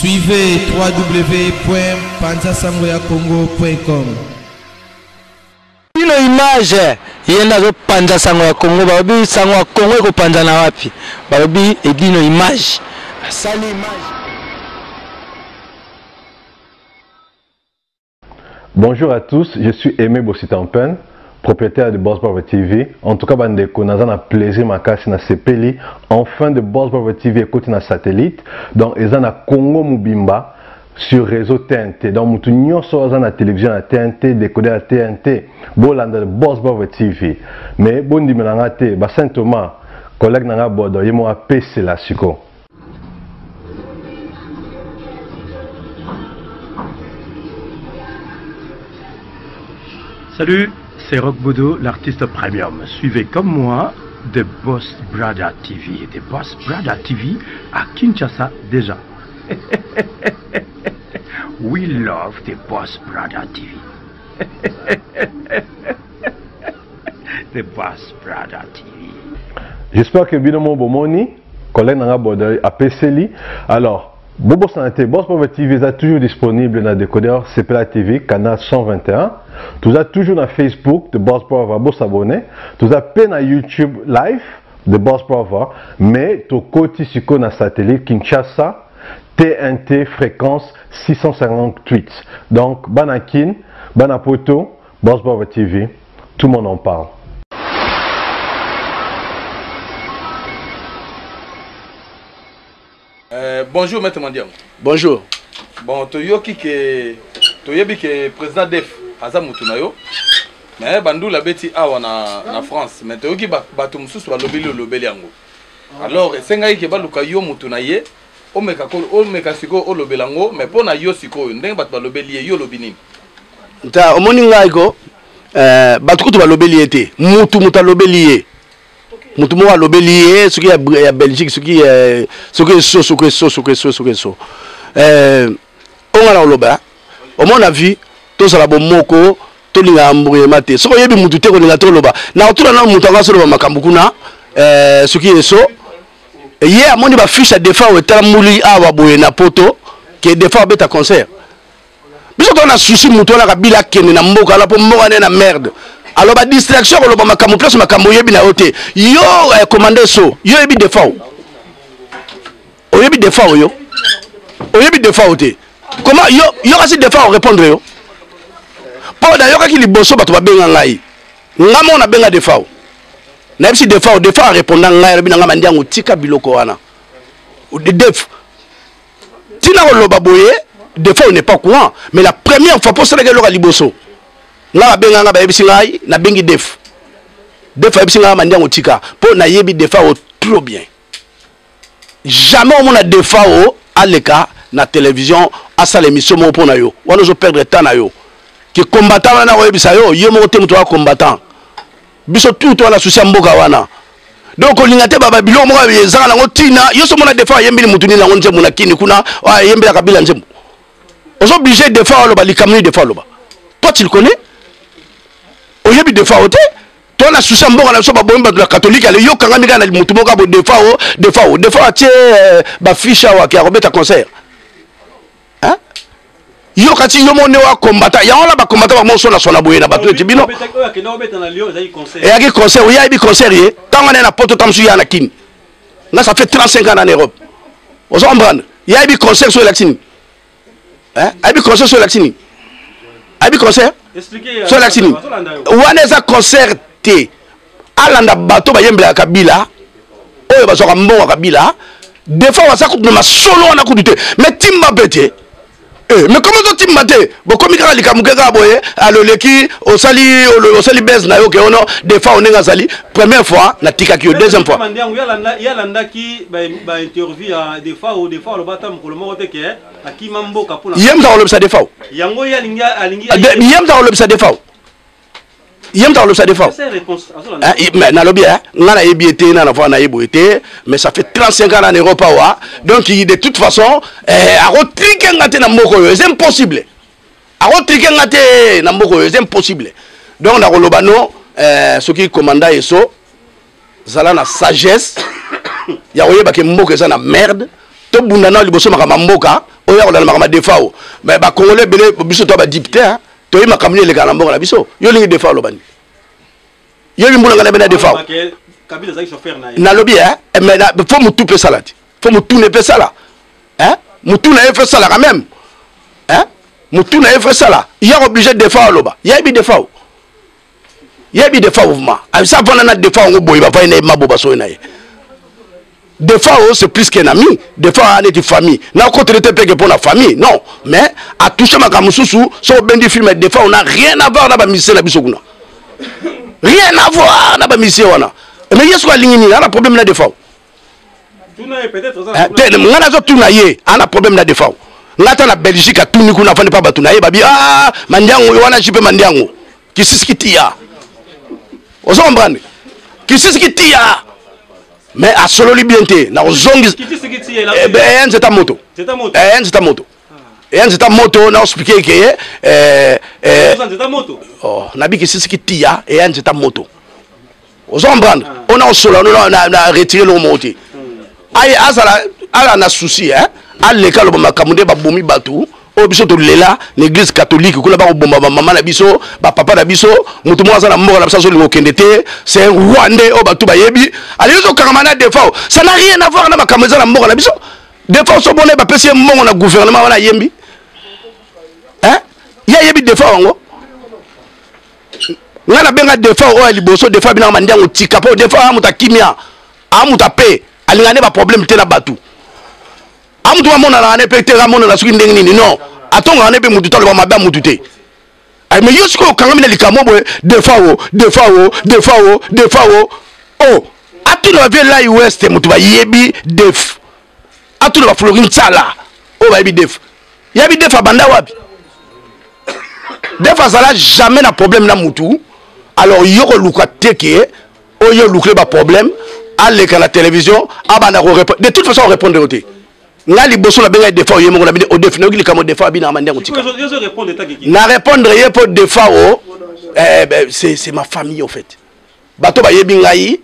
Suivez www.panzasangoyakongo.com. Bino image ye nde azopanza sango ya Congo, balobi sango ya Congo ekopanzana wapi? Balobi Edino image asali image. Bonjour à tous, je suis Aimé Bossitampen, propriétaire de Boss Brother TV. En tout cas, bandeko, naza na plaisir makasi na sepeli. Enfin de Boss Brother TV ekoti na satellite. Donc eza na Congo mobimba sur réseau TNT. Donc mutu nyonso aza na télévision ya TNT, décodeur ya TNT, bolanda Boss Brother TV. Mais bondimela nga te, ba Saint Thomas, collègue na nga Bodo, ye mo apesela siko. Salut, c'est Rock Bodo, l'artiste premium. Suivez comme moi The Boss Brother TV. The Boss Brother TV à Kinshasa déjà. We love The Boss Brother TV. The Boss Brother TV. J'espère que bino mo bomoni collègue nanga Bodo apeseli. Alors, bobosana te, Boss Brother TV eza toujours disponible na décodeur CPLA TV canal 121. Toza toujours na Facebook de Boss Brother, bo s'abonner. Toza pe na YouTube live de Boss Brother, mais tokoti siko na satellite Kinshasa TNT fréquence 658. Donc bana Kin, bana Poto, Boss Brother TV, tout le monde en parle. Bonjour maître Mandiango. Bonjour. Bon, toyoki ke toyebi ke président Def aza mutu na yo. Mais bandula beti awa na France, mais toyoki bato mosusu balobeli olobeli yango. Alors esengaki ke baluka yo mutu na ye, omeka ko, omeka sikoyo olobela yango, mais mpo na yo sikoyo ndenge bato balobeli ye, yo olobi nini? Nta omoni ngai ko bato kutu balobeli ye te, mutu alobeli ye. Mutu moko alobeli ye soki ya Belgique, soki soki eso, soki eso, soki eso, soki eso. Onga na oloba, omona vie tozala bomoko, tolinga embrouillement te. Soki oyebi mutu te kolinga toloba. Na otuna na mutu anga soloba makambo kuna, soki eso ye amoni ba fiche ya Defao etala muli awa boye na poto ke Defao abeta concert. Biso to na souci mutu wana Kabila akende na mboka wana po mboka ne na merde. Alors ba distraction koloba makambo place makambo oyebi na yo te. Yo commandé so, yo oyebi Defao. Oyebi Defao yo. Oyebi Defao te. Comment yo yo kasi Defao répondre yo? Po na yokaki liboso bato babenga ngai. Nga moko nabenga Defao. Nayebisi Defao, Defao a répondant ngai, alobi na ngai Mandiango tika biloko wana. Def tina koloba boye, Defao n'est pas courant, mais la première fois pour salaka eloko ya liboso. Nga babenga nga bayebisi ngai, nabengi Def. Def ayebisi ngai Mandiango tika, po nayebi Defao trop bien. Jamais omona Defao aleka na télévision asala émission moko pona yo. Wana ozo perdre temps na yo. Ki combattant wana koyebisa yo, yo moko te moto wa combattant. Biso tout wana souci ya mboka wana. Donc kolinga te baba biloko moko ezanga nango tina, yo so mona Defao ayembeli mutu nini nango nzembo na kini kuna, ayembela Kabila nzembo. Ozo obligé Defao aloba likambo nini Defao aloba. Toi tu le connais? Oyebi Defao te? Toi na souci ya mboka na biso babomi bato na catholique, ale yo kangami kaka na mutu moko abo Defao, Defao, Defao atie ba fiche awa ke akobeta concert. Hein? Yo kati yo mone wa combattant, ya wana ba combattant ba moso na sona boye na bato eti bino. Eyaki concert, oya yebi concert ye, tango na poto tamsu ya na Kin. Nga ça fait 35 ans en Europe. Ozo comprendre? Ya yebi concert so elakisi nini? Hein? Ayebi concert so elakisi nini? Ayebi concert? So elakisi nini? Wana eza concert te. Alanda bato bayembelaka Kabila, oyo bazwaka mbongo ya Kabila, des fois baza kutu na masolo wana kutu te. Mais timba pe te. Mais comment ozo timba te? Bokomi kaka likambo ke kaka boye, aloleki, osali buzz na yo ke ono, des fois onenga azali, première fois natikaki yo, deuxième fois. Mandiango, yalandaki ba interview ya des fois, des fois aloba ata mokolo moko te ke akima mboka mpona Ye moto akolobisa des fois. Yango ye alingi, alingi Ah, de, ye moto akolobisa des fois. Ye moto akolobisa des fois. C'est réponse. Azolanda. Hein, mais nalobi, hein, nga nayebi ete, nga na voix nayebi ete, mais ça fait 35 ans en Europe awa. Donc de toute façon, akotrike nga te na mboka oyo, c'est impossible. Akotrike nga te na mboka oyo, c'est impossible. Donc nakoloba no, soki commandant eso zala na sagesse ya koyeba ke mboka eza na merde. Tobunda nao liboso makambo ya mboka oyo akolanda makambo ya Defao. Mais ba Congolais ebele biso to ba député hein. Toyebi makambo nini elekaka na mboka na biso. Yo olingi Defao aloba nini? Yo yebi mbula ngai na bena Defao. Kabila azalaki chauffeur na ye. Nalobi hein, eh, mais na, faut mutu pe sala ti. Faut mutu ne pe sala. Hein? Mutu na ye faut sala quand même. Hein? Mutu na ye faut sala. Ya obligé Defao aloba. Yebi Defao. Yebi Defao mouvement. Abisa vanda na Defao ngo boye ba vanda na ye maboba soyi na ye. Defao c'est plus qu'un ami. Defao a neti famille. Na kote te peke pour la famille. Non, mais a touché makambo mususu so bendi film Defao n'a rien à voir na ba musicien na biso kuna. Rien à voir na ba musicien wana. Mais yesu alingi nini? Ana problème na Defao. Tuna ye peut-être eh, te nga nazo tuna ye, ana problème na Defao. Nga ta na Belgique atuni kuna afandi pa bato na ye babi ah mandiango wana jipe mandiango. Kisisi kitia. Ozo comprendre? Kisisi kitia. Mais asololi bien te na kozongisa eh, nzeta moto eh, nzeta moto eya nzeta moto na expliquer ke eh, eh, oh, nabi kisisi kitia eya nzeta moto. Ozo comprendre? Ah. Ona osola no na, na retirer eloko moko te. Aye azala ala na souci hein, aleka aloba makambo nde babomi bato oyo biso tolela na église catholique kuna bakobomba bamama na biso bapapa na biso. Moto moko aza na mboka na biso azolinga okende te, c'est un rwandais oyo bato bayebi, alingi ozokangama na Defao. Ça n'a rien à voir na makambo eza na mboka na biso. Defao so bona bapesi ye mbongo na gouvernement wana ayembi, hein, ye ayebi Defao yango. Ngai nabenga Defao oyo ya liboso Defao abinaka mandiango tika mpo Defao aya moto akimia, aya moto ape alingaka nde baproblème te na bato, aya moto amonanaka ne mpe te, amonana soki ndenge nini non, atongaka ne mpe motu te, aloba mabe ya motu te. Ay, mais yo sikoyo okangami na likambo boye Defao, Defao, Defao, Defao. Oh, atuna bavie lai west moto bayebi Def, atuna baflori ntsala oyo bayebi Def. Yebi Def abanda wapi? Def azala jamais na problème na mutu. Alors yo koluka te ke oyo olukle ba problème aleka na télévision abanda ko répondre. De toute façon répondre te. Nga liboso na benga Defao ye moko na bino o Def nayoki likambo Defao abina na mandiango tika. Na répondre ye po Defao eh, ben, c'est ma famille en fait. Bato bayebi ngai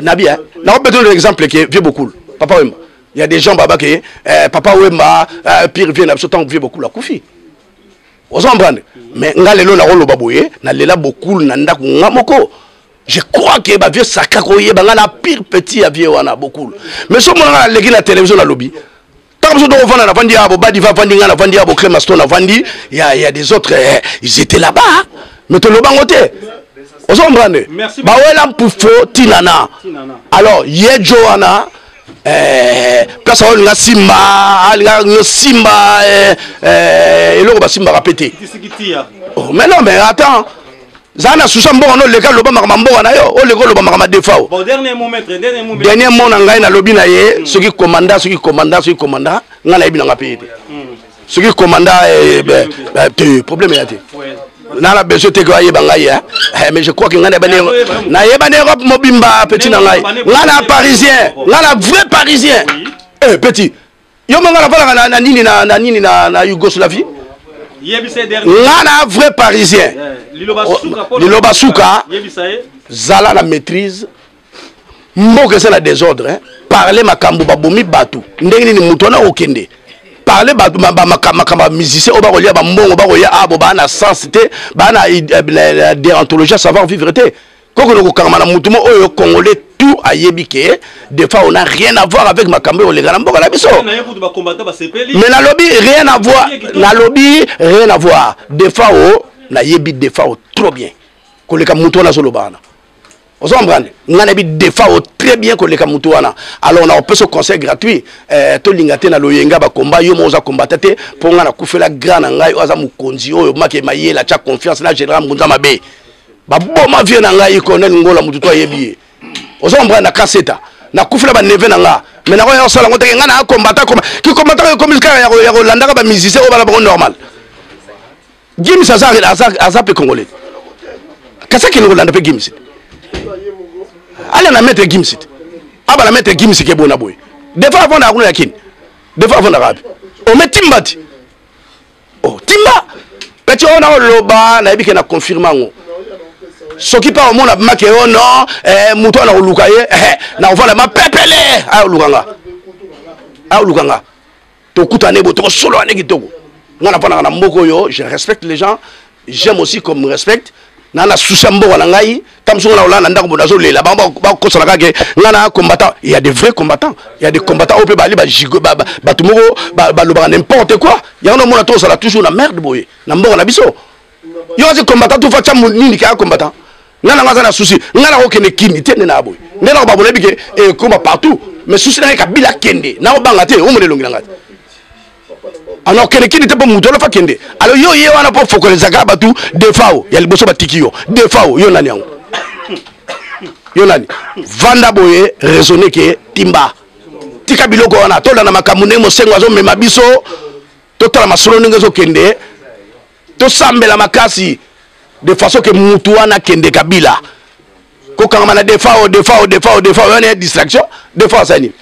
nabi hein. Na ko donner l'exemple que vieux Bokul, Papa Wemba. Il y a des gens baba que eh, Papa Wemba eh, pire vieux na biso tant vieux Bokul akufi. Ozo comprendre? Mais nga lelo na koloba boye, na lela Bokul na ndako nga moko. Je crois que ba vieux saka ko yeba nga na pire petit ya vieux wana Bokul. Mais so mona nga leki na télévision na lobby. Tant que nous avons vandi ya bobadi va vandi nga na vandi ya bokre masto na vandi, il y a, il y a des autres eh, ils étaient là-bas. Mais to lobango te. Ozo comprendre? Ba wela mpufo tinana. Alors ye Joanna eh, place oyo nga simba, alinga nga simba eh, eh, eloko basimbaka pe te. Oh, mais non mais attends. Zana na susa mboka no leka loba makambo mboka na yo, oleka loba makambo Defao. Bon, dernier mot maître, dernier mot. Dernier mot na ngai nalobi na ye, soki commanda, soki commanda, soki commanda, ngai nayebi na ngai pe te. Soki commanda eh, ben, ben, te problème ya te. Na la besoin te ko ayeba ngai hein. Eh, mais je crois que ngai nayeba na Europe mobimba petit na ngai. Ngai na parisien, ngai na vrai parisien. Eh petit, yo monga na valaka na nini na na nini na na Yougoslavie. Nga na vrai parisien. Liloba suka. Zala na maîtrise. Mboka eza na désordre hein. Parler makambo babomi bato. Ndenge nini moto wana okende. Parler bato makambo ya musicien oyo bakolia ba mbongo bakoya ah bo ba na sens te, ba na, eh, na déontologie savoir vivre te. Koko na kokangama na mutu mo oyo congolais tout ayebi ke des fois on a rien à voir avec makambo oyo oleka na mboka na biso. Mais nalobi rien à voir, nalobi rien à voir. Des fois o nayebi des fois o trop bien koleka mutu wana azoloba wana. Ozo comprendre? Nga nayebi des fois o très bien koleka mutu wana. Alors na opesa conseil gratuit, eh, tolinga te na loyenga ba combat yo mo oza combattant te po nga na kufela grand na ngai oyo aza mokonzi oyo make mayela tia confiance na général Ngunza mabe. Baboma vieux na ngai Colonel Ngola mutu to ayebi ye. Ozo comprendre na kaseta. Na kufela ba neveu na nga. Mais na ko ya sala ngote nga na combattant comme ki combattant ko comme kaka ya ko ya ko landaka ba musicien oyo bala bango normal. Gims aza aza aza pe congolais. Kasa ki ngo landa pe Gims. Ala na maître Gims. Aba na maître Gims ke bona boye. Des fois avant na kuna ya kin. Des fois avant na rabi. O met timbati. Oh, timba. Petit on a loba na yebi ke na confirmer ngo. Soki pa omona make oh non, eh muto na koluka ye, eh na ovala ma pepele, ayo luka nga. Ayoluka nga tokutana ye boye, tokosolola ne kitoko. Nga nafandaka na mboka oyo, je respecte les gens, j'aime aussi qu'on me respecte. Na souci ya mboka na ngai. Ntango mosusu nga na kolala na ndako boye, nazolela, bango bakosala kaka nga na combattant. Il y a des vrais combattants, il y a des combattants oyo mpe bali bajigo, bato moko balobaka n'importe quoi. Yango namona tozala toujours na merde boye na mboka na biso. Yo azi combattant, tufa tya nini kaya combattant. Nga nanga aza na souci, nga nakokende kini te nde na boye nde nako babona yebi ke ekoma partout. Mais souci na ngai, Kabila akende, nakobanga te. Omona elongi na ngai, alors kende kini te mpo moto alofa kende. Alors yo ye wana mpo fokolezaka bato Defao ya liboso, batiki yo Defao. Yo nani yango? Yo nani? Vanda boye, raisonne ke timba, tika biloko wana. Tolanda makambo ndenge Mosengo azomema biso, totala masolo ndenge ezokende, tosambela makasi de façon ke mutu wana akende. Kabila kokangama na Defao, Defao, Defao, Defao wana ya distraction. Defao asali nini?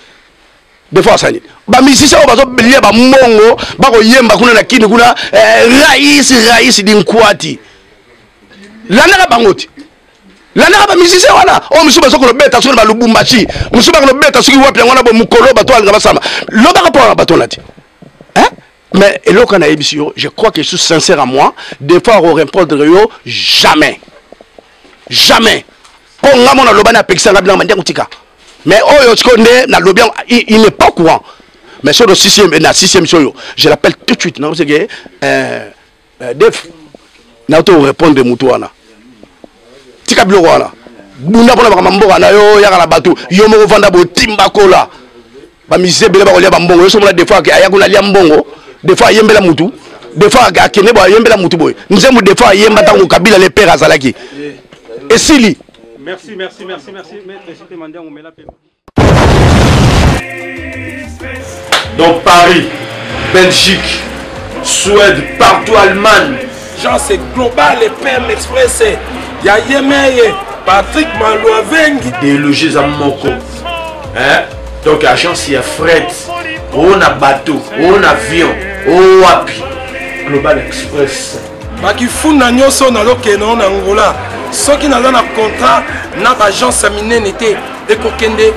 Defao asali nini? Bamusicien oyo bazolia bambongo, bakoyemba kuna na Kini kuna, rais rais dinkwati, landaka bango te. Landaka bamusicien wana oyo mosusu bazokolobeta soki na balubumbashi, mosusu bakolobeta soki wapi. Yango wana bo mokolo bato alinga basama lobaka mpo wana bato wana te. Mais eloko nayebisi yo, je crois que je suis sincère à moi. Des fois akorépondre yo jamais, jamais, mpo nga mo naloba, napekisa nga bilanga mandiango tika. Mais oyo sikoyo nde nalobi yango, il n'est pas courant. Mais soki sixième na sixième oyo, je l'appelle tout de suite, nakoseke Def nauti korépondre motu wana. Tika biloko wana, bunda mpona makambo mboka na yo. Yaka na bato, yo moko vanda botimba kola. Bamusicien ebele bakolia bambongo. Yo somona des fois aya kuna alia mbongo, des fois ayembela mutu, des fois akende boye ayembela mutu boye nzembo, des fois ayemba ntango Kabila le père azalaki, esili. Merci, merci, merci, merci, maître Cité Mandiango Mela Pema. Dans Paris, Belgique, Suède, partout, Allemagne. Genre c'est global et PM Express. Ya Yemeye, Patrick Malouavengi. Idéologie eza moko. Hein? Donc agence ya fret, o na bateau, o na avion, o wapi. Global Express. Bakifunda nyonso nazokende na Angola, soki naza na contrat na baagence ya minene te, ekokende.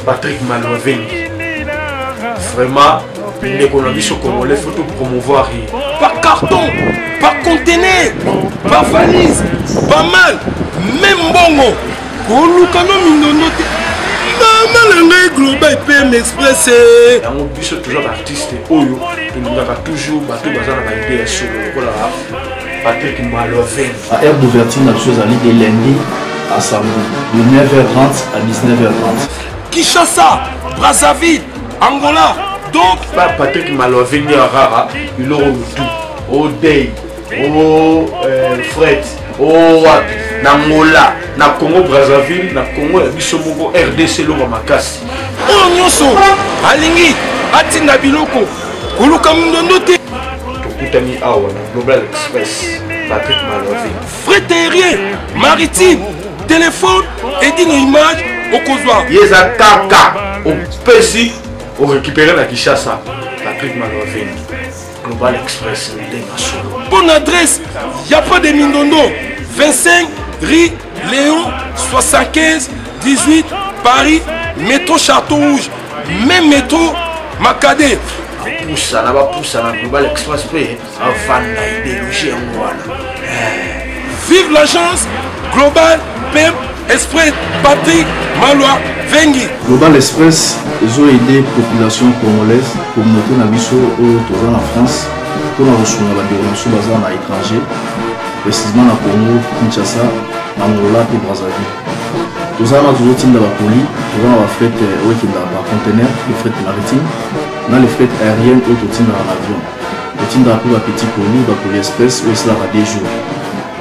Patrick Malouavengi. Vraiment, ndeko na biso congolais, faut tout promouvoir ye. Par carton, par conteneur, par valise, pas mal, même mbongo koluka no mindondo te. Mama na ngai, Global PM Express. Yango biso toujours baartiste oyo tolingaka toujours bato baza na baidée ya solo lokola Patrick Maloven. Heure d'ouverture na biso ezali de lundi à samedi de 9h30 à 19h30. Kinshasa, Brazzaville, Angola, donc ba Patrick Maloven ya rara biloko motu o day o fret o wapi na Angola, na Congo Brazzaville, na Congo ya biso moko RDC, eloko makasi. Oyo nyonso alingi atinda biloko, koluka mindondo te. Tokutani awa na Global Express, Patrick Maloven. Fret aérien, maritime, téléphone edino image okozwa. Ye eza kaka opesi, orécupéré na Kinshasa. Patrick Maloven, Global Express nde masolo. Bonne adresse, y a pas de mindondo. 25 rue Léon 75 18 Paris, métro Château Rouge, même métro Makade. Bapusana, bapusana Global Express mpe avanda idéologie yango wana. Vive l'agence Global PM Express, Patrick Malwa Vengi. Global Express ezoaide population congolaise, communauté na biso oyo toza na France, mpona kosunga bandeko na biso baza na étranger, précisément na Congo Kinshasa, na Angola mpe Brazzaville. Toza wana, tozotinda bacolis, toza na bafret oyo ekendaka par conteneur, le fret maritime na le fret aérienne oyo totindaka na avion. Totindaka mpe bapetit colis, bacolis express oyo esalaka 2 jours.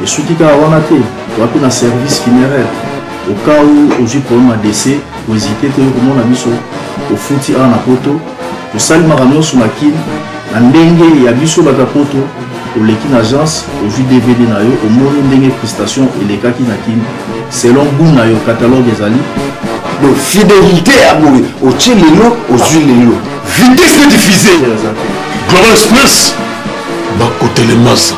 Esuki kaka wana te, toza mpe na service funéraire. Au cas où ozwi problème ya décès, kohésite te, oyo komona biso. Ofuti awa na Poto, tosalimaka nyonso na Kine na ndenge ya biso bato ya Poto. Oleki na agence, ozwi DVD na yo, omoni ndenge prestation elekaki na Kine, selon goût na yo, catalogue ezali. Donc fidélité ya boye, otie lelo, ozwi lelo, vitesse de diffuser. Eza te. Global Express, bakotelemasa.